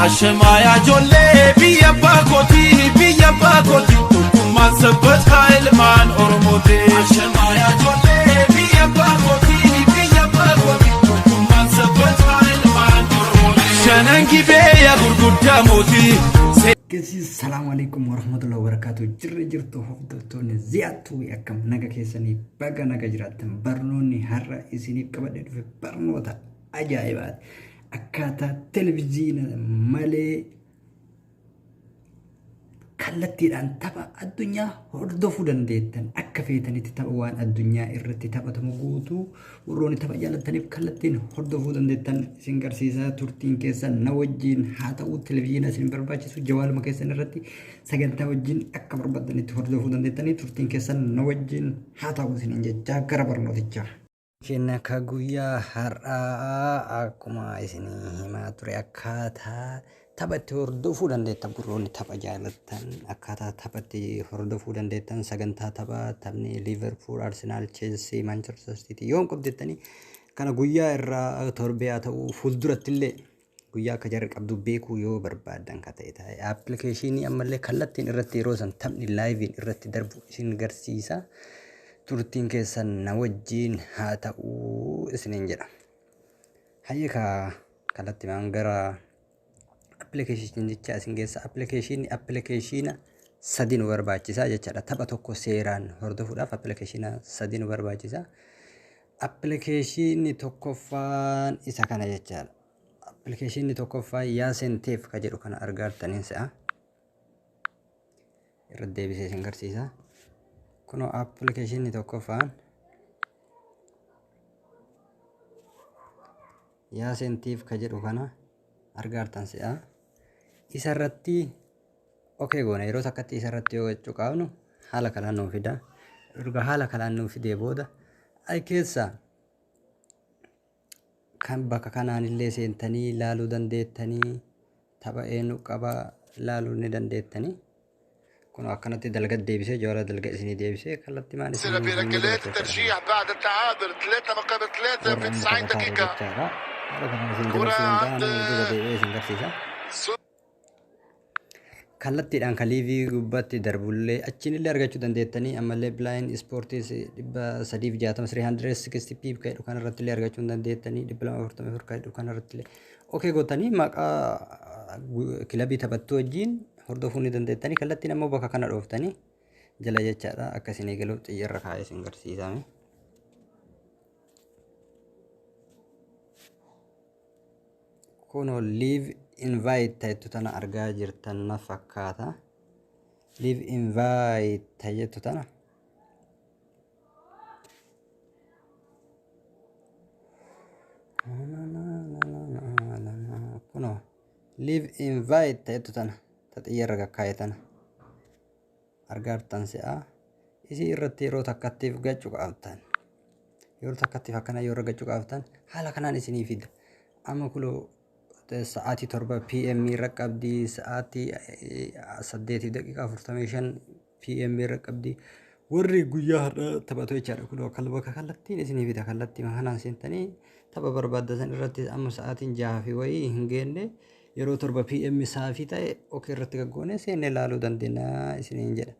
Ashamaa yaa ijoollee biyya abbaa kootii, biyya abbaa kootii, tokkummaan sabbataa ilmaan Oromooti. Ashamaa yaa ijoollee biyya abbaa kootii, biyya abbaa kootii, tokkummaan sabbataa ilmaan Oromooti. Shanan gibee yaa gurguddaa mootii. Gasi salaamu alaikum warahmatullahi wabarakatuh. Jirra jirtu hordoftoonni zi'attuu akkam naga keessanii? Baga naga jiraattan. Barnoonni har'a isiniif qabadhee dhufe barnoota ajaa'ibaati. Akkaataa televizyiina malee kallattiidhaan tapha addunyaa hordofuu dandeettan, akka feetanitti tapha waan addunyaa irratti taphatamu guutuu warroonni tapha jaalattaniif kallattiin hordofuu dandeettan isin garsiisaa. Turtiin keessan na wajjin haa ta'u. Televizyiina isin barbaachisu, jawaaluma keessan irratti sagantaa wajjin akka barbaadanitti hordofuu dandeettanii. Turtiin keessan na wajjin haa ta'u isiniin jechaa gara barnootichaa. Kenna ka guyyaa har'aa akkuma isinii himaa ture, akkaataa tapha itti hordofuu dandeettan, warroonni tapha jaalattan akkaataa tapha itti hordofuu dandeettan, sagantaa taphaa, taphni Liverpool, Arsenal, Chelsea, Manchester City yoom qabdettanii kana guyyaa irraa torbee haa ta'u fuulduratti illee guyyaa akka jarri qabdu beekuu yoo barbaaddan ka ta'e ta'e, appilikeeshinii ammallee kallattiin irratti yeroo san taphni laayiviin irratti darbu isin garsiisa. Turtiin keessan na wajjiin haa ta'uu isiniin jedha. Hayyee, kaa kallattimaan gara appilikeeshinichaa isin geessa. Appilikeeshinii appilikeeshina sadi nu barbaachisaa jechaadha. Tapha tokko seeraan hordofuudhaaf appilikeeshina sadi nu barbaachisa. Appilikeeshinni tokkoffaan isa kana jechaadha. Appilikeeshinni tokkoffaan Yaasin TV ka jedhu kana argaartaniin se'a. Irra deebisee isin garsiisa. Kunoo appilikeeshinni tokkoffaan Yaasin TV ka jedhu kana argaartan se'a. Isa irratti okay goona. Yeroo takkatti isa irratti yoo jechuu qaabnu haala kanaan nuu fida. Erga haala kanaan nuu fidee booda ay keessa kan bakka kanaan illee seentanii laaluu dandeettanii, tapha eenyu qaba laaluu ni dandeettanii. Kun akkanatti dalga deebisee jawaala dalga isinii deebisee kallattii maan isinii في hin ركلات dabarsu jechaadha. الترجيح بعد التعادل 3 مقابل 3 Warra في amma 90 taphataa دقيقة jechaadha. Haala kanaan isin كرة dabarsuu danda'a. عند Nama duuba deebi'ee isin garsiisa. Kallattiidhaan kan liivii gubbaatti darbullee achiin illee argachuu dandeettanii. Ammallee bilaayin ispoortiis 360 360 p kan jedhu kanarratti illee argachuu dandeettanii, 244 kan jedhu kanarratti illee okay gootanii maqaa kilabii taphattuu wajjin hordofuu ni dandeettanii. Kallattiin ammoo bakka kana dhooftanii jala jechaadha. Akka isin eegaluuf xiyyarra kaa'ee isin garsiisame. Kunoo live invite ta'ettu tana argaa jirtan na fakkaata. Live invite ta'ettu tana. Kunoo live invite ta'ettu tana ta xiyyarra kakkaa'e tana argaa jirtan se'a. Isii irratti yeroo takkattiif gachuu qabtan. Yeroo takkattiif akkana yoo irra gachuu qabtan haala kanaan isinii fida. Amma kunoo sa'aatii 7 PM irra qabdi, sa'aatii 8:45 PM irra qabdi. Warri guyyaa har'aa taphatu jechaadha. Kunoo bakka kallattiin isinii fida, kallattii kanaan seentanii tapha barbaaddan irratti amma sa'aatiin jaha fi wayii hin geenne, yeroo 7 PM saafii ta'e okay irratti gaggoonee seennee ilaaluu dandeenya isiniin jedha.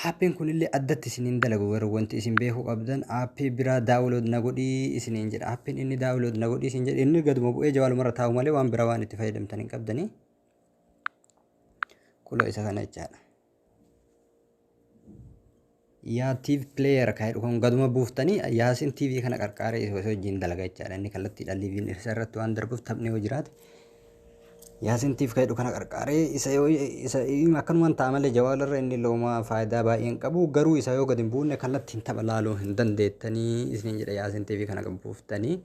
Aappiin kunillee addatti isiniin dalagu, garuu wanti isin beekuu qabdan aappii biraa download na godhii isiniin jedha. Aappiin inni download na godhii isin jedhe inni gaduma bu'ee jawaalumarra taa'u malee waan biraa waan itti fayyadamtan hin qabdanii. Kuloo isa kana jechaadha. Yaa TV player kan jedhu kun gaduma buuftanii Yaasin TV kana qarqaaree isa wajjin dalaga jechaadha. Inni kallattiidhaan liiviin isa irratti waan darbuuf taphni yoo jiraate Yaasin TV kan jedhu kana qarqaaree isa yoo isa akkanumaan ta'a malee jawaalarra inni looma faayidaa baay'ee hin qabu. Garuu isa yoo gadi hin buunne kallattiin tapha laaluu hin dandeettanii isiniin jedha, Yaasin TV kana gad buuftanii.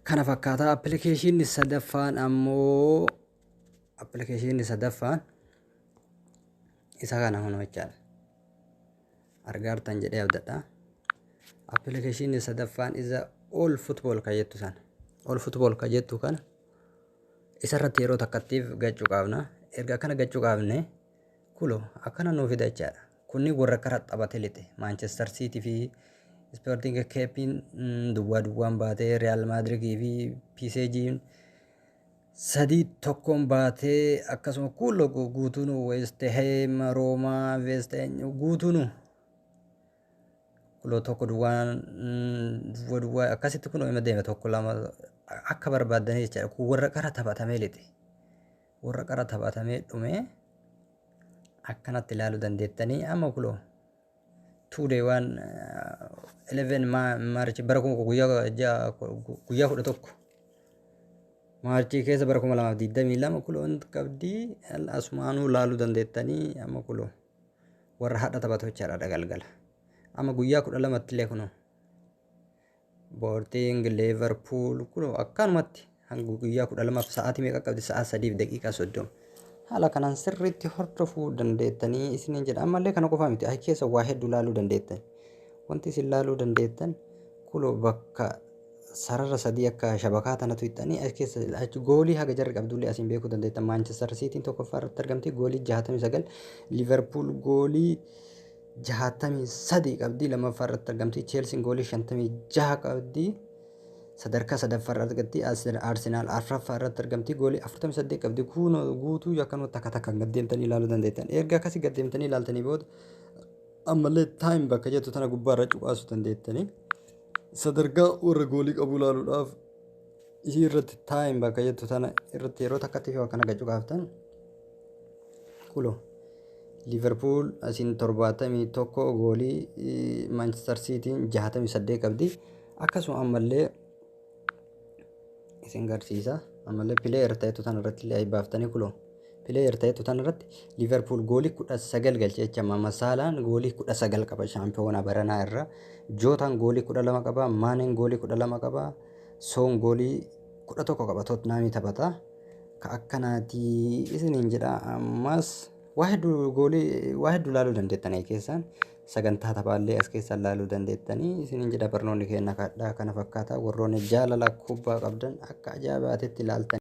Kana fakkaata. Appilikeeshinni sadaffaan ammoo, appilikeeshinni sadaffaan isa kana hunoo jechaadha. Argaartan jedhee abdadha. Appilikeeshinni sadaffaan isa All Football kan jettu sana. All Football kan jettu kana isarratti yeroo takkattiif gachuu qabna. Erga akkana gachuu qabne kulo akkana nuu fida jechaadha. Kunni warra kara taphate lixe. Manchester City fi Sporting Keepiin duwwaa duwwaan baatee, Real Madrid fi PSG'n 3-1 baatee. Akkasuma kuuloo guutuun West Ham, Roomaa, West guutuun kuloo 1 duwwaan duwwa duwwaa akkasitti kun ima deeme, 1 2 akka barbaaddanii jechaadha. Kun warra qara taphatamee lixe, warra qara taphatamee dhume akkanatti ilaaluu dandeettanii. Amma kuloo today waan 11 March bara guyyaa 11 Maarchii keessa bara 2022 kuloo qabdii asumaanuu laaluu dandeettanii. Amma kuloo warra hadha taphatu jechaadha galgala. Amma guyyaa 12tti illee kunoo Boorting, Liverpool kunoo akkanumatti hanga guyyaa 12f sa'aatii meeqa qabdi? Sa'aa 3:30. Haala kanaan sirriitti hordofuu dandeettanii isiniin jedha. Ammallee kana qofaa miti, achi keessa waa hedduu laaluu dandeettan. Wanti isin laaluu dandeettan kuloo bakka sarara sadii akka shabakaa tanatu hixxanii achi keessa achi goolii haga jarri qabdullee asiin beekuu dandeettan. Manchester Cityin tokkoffaa irratti argamti, goolii 69. Liverpool goolii 63 qabdi, lammaffaa irratti argamti. Chelsean goolii 56 qabdi. Sadarkaa sadaffaa irratti argamti. Arsenal afuraffaa irratti argamti. Goolii 48 qabdi. Kun guutuu akkanumatti takka takkaan gad deemtanii ilaaluu dandeettan. Erga akkasii gad deemtanii ilaaltanii booda ammallee time bakka jettu tana gubbaa irra cuqaasuu dandeettanii. Sadarkaa warra goolii qabu ilaaluudhaaf isii irratti time bakka jettu tana irratti yeroo takkatti fi akkana gad cuqaaftan, kuloo Liverpool asiin 71 goolii, Manchester Cityin 68 qabdi. Akkasuma ammallee isin garsiisa. Ammallee player ta'etu tan irratti illee baaftanii kuloo. Player ta'etu tan irratti Liverpool goolii 19 galche jecha. Mamasaalaan goolii 19 qaba shaampiyoona baranaa irra. Jootaan goolii 12 qaba. Maaneen goolii 12 qaba. Soon goolii 11 qaba. Tottenhamii taphata. Ka akkanaatii isiniin jedha. Ammas waa hedduu, goolii waa hedduu ilaaluu dandeettanii, keessaan sagantaa taphaallee as keessaan ilaaluu dandeettanii isiniin jedha. Barnoonni keenya kadhaa kana fakkaata. Warroonni jaalala kubbaa qabdan akka ajaa'ibaatitti ilaaltan.